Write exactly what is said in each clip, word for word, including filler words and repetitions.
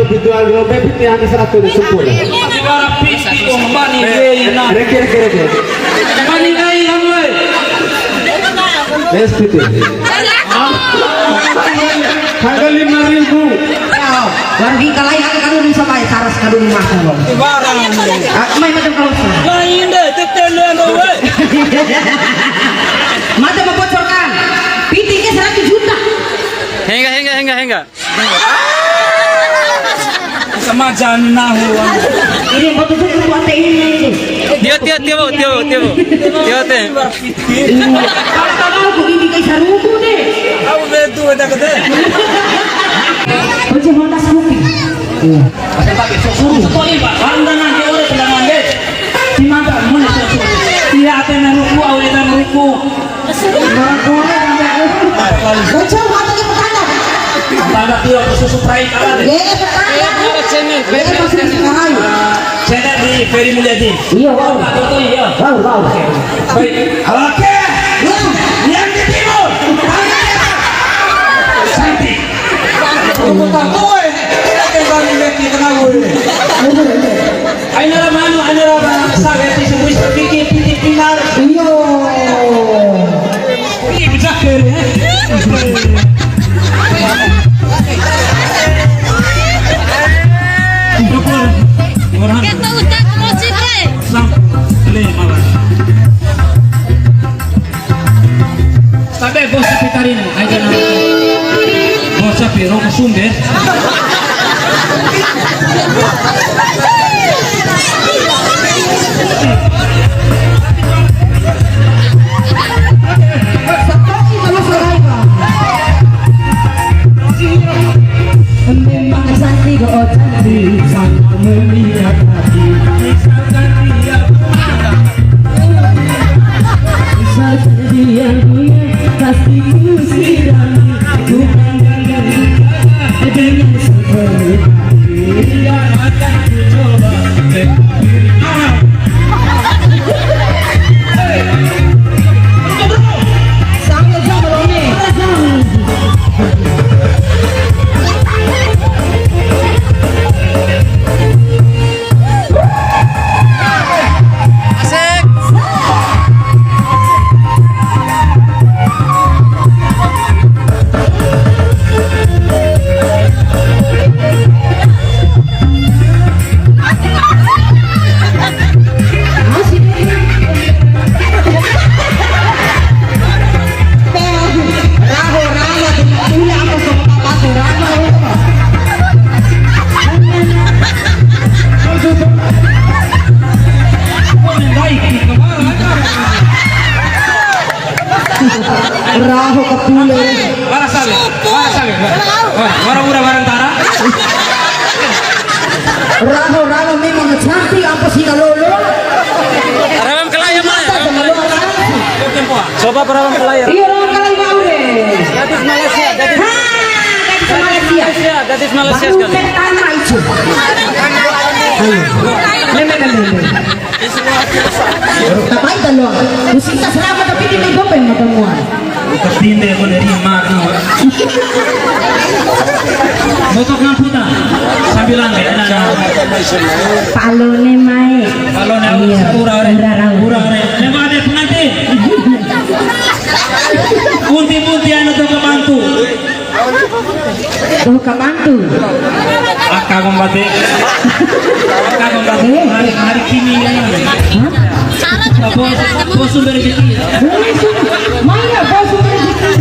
Jual dua piti, hanya seratus, sumpah. Bara piti, oh, mani wei na. Reke, reke, reke. Mani wei na, wei. Yes, piti. Harga lima ribu. Wargi kalai, aku kan udah sampai saras kadung makan, loh. Barang. Ah, mai macam kalau sah. Lain deh, tetele, wei. Mata membocorkan. Piti ke seratus juta. Hengga, hengga, hengga, hengga. Sama jana huan. Ini foto saya buat ini. Tio, tio, tio, tio, tio. Tio, tio. Iya. Kalau tahu aku ini kayak saruku deh. Aku betul, ada kata. Kunci Honda Scoopy. Iya. Tapi susu sekali, Pak. Anda nanti orang bilang, "Dek, di mana?" Mana susu? Iya, ada meruku, awet ada meruku. Bocor mata ke petanda. Petanda tio, susu prai kalah deh. Ye, petanda. Ye, masih di Singarayu. Channel di Ferry Mulyadi. Iya, wow. Pak Toto, iya. Wow, wow. Baik. Oke. Yang di timur. Cantik. Aku tak tahu, eh. Kita kembali ke kita, weh. Aina ra manu, aina ra sare, ti semui sepiki, piti pinar. Iyo. Ini bujak deh, ya. Syukur. Orang. Kita ucap musik, Bre. Sang. Boleh, malah. Tabe bos sapi tarina, aja na. Bos sapi rongko sumbe. Memang cantik, oh, cantik, sangat memikat hati. Bisa jadi yang punya, pasti ku sirami. Ku pandang dan ku jaga dengan sepenuh hati. Yang akan ku coba. Raho kapule. Wara sale. Wara sale. Wara, wara ura, wara ntara. Raho, raho memang cantik, apa sih kalau lo? Raho kalai mana? Coba para orang kalai. Iya, orang kalai mau deh. Gadis Malaysia, gadis. Ha, gadis Malaysia. Malaysia, gadis Malaysia. Baru sekali. Pertama itu. Ayo. Meme, meme, meme. Tapai talo. Musik tak selama tapi di dopen mata mua. Katinde ko dari mati. Botok nang puta. Sambilan ya. Palone mai. Palone. Iya. Ura re. Ura re. Ura re. Nema ada pengantin. Unti-unti anu tu kebantu. Tuh, kamantu. Aka kombate. Aka kombate. Eh. Hari, hari kini ya. Hah? Bos, bos sumber rezeki. Bos sumber, mana bos sumber rezeki?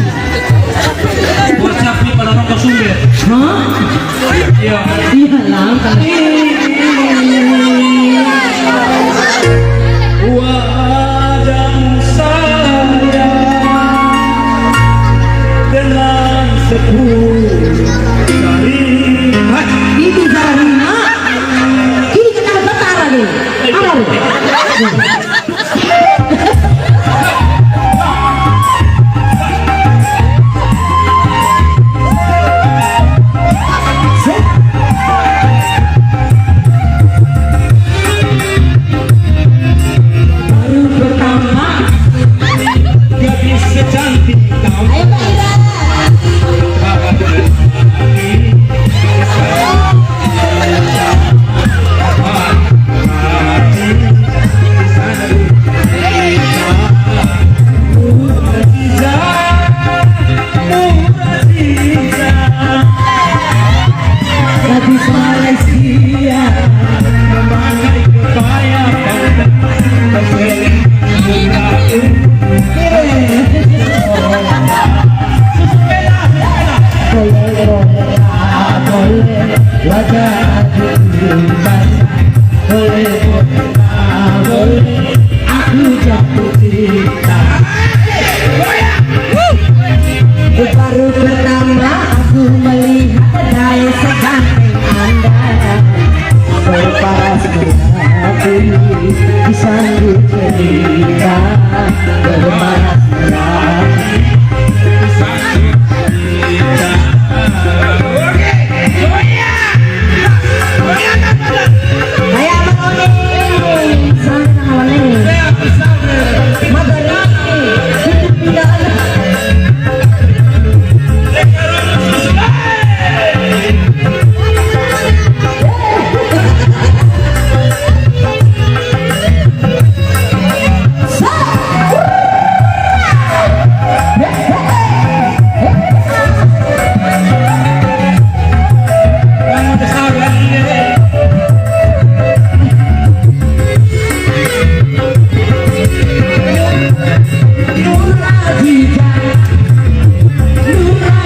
Bos sapi pada rokok sumber. Hah? Iya. Iya lah. Wajahmu sayang dengan sepuluh jari. Hah? Ini jari, Mak. Ini kena getar lagi. Apa? Baru pertama, gadis secantik kamu. Ayo, Pak Ira. Aku jatuh cinta. Baru pertama aku melihat kedai seganteng Anda. Berparas berhati, disambut cerita. Berparas berhati, disambut cerita. Oke, goyang. Goyang, goyang. Hai, Abang One. Salam, Abang One. Sabar. Sabar. Nurhadijah,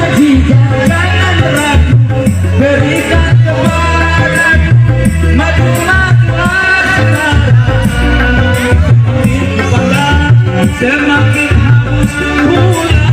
Nurhadijah, jangan ragu, berikan kepadaku madu-madu asmara. Semakin haus pula.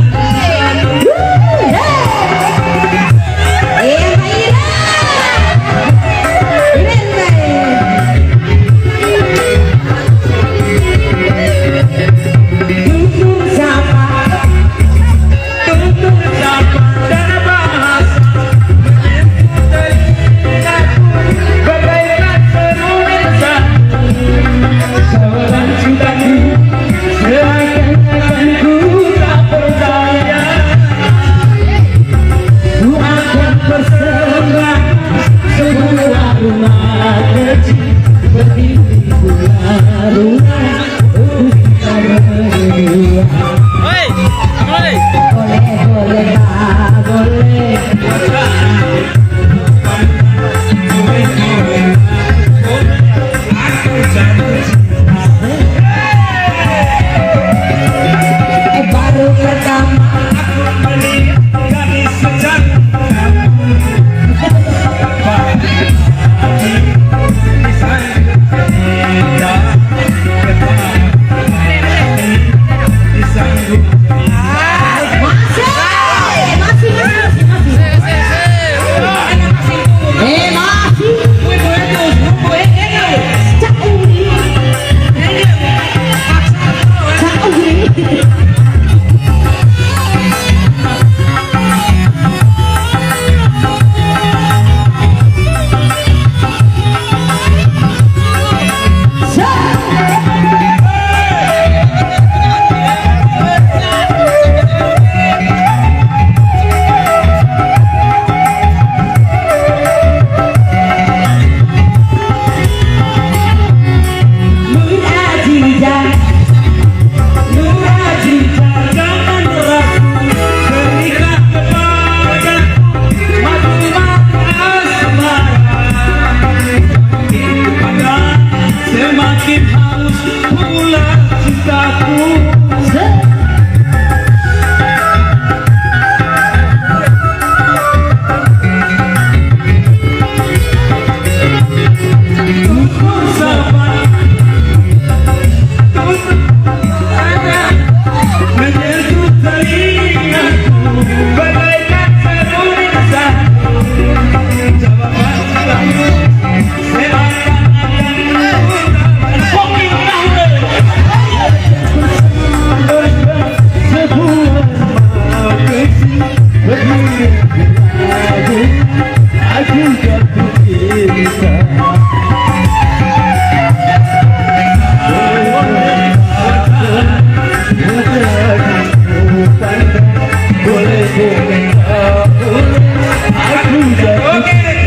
Seakan-akan ku tak berdaya, ku akan persembahkan sebuah rumah kecil berdinding pula rumah untuk kita berdua. Hei, apa lagi? Boleh, boleh, Pak, boleh. Eh, baru pertama aku melihat dari sejak kamu. Masih, masih, masih, masih. Eh, masih. Cak Uri. Cak Uri. Nur Aziza, Nur Aziza, jangan ragu, berikan kepadaku madu-madu asmara. Itu pada semakin haus pula cintaku. Oke.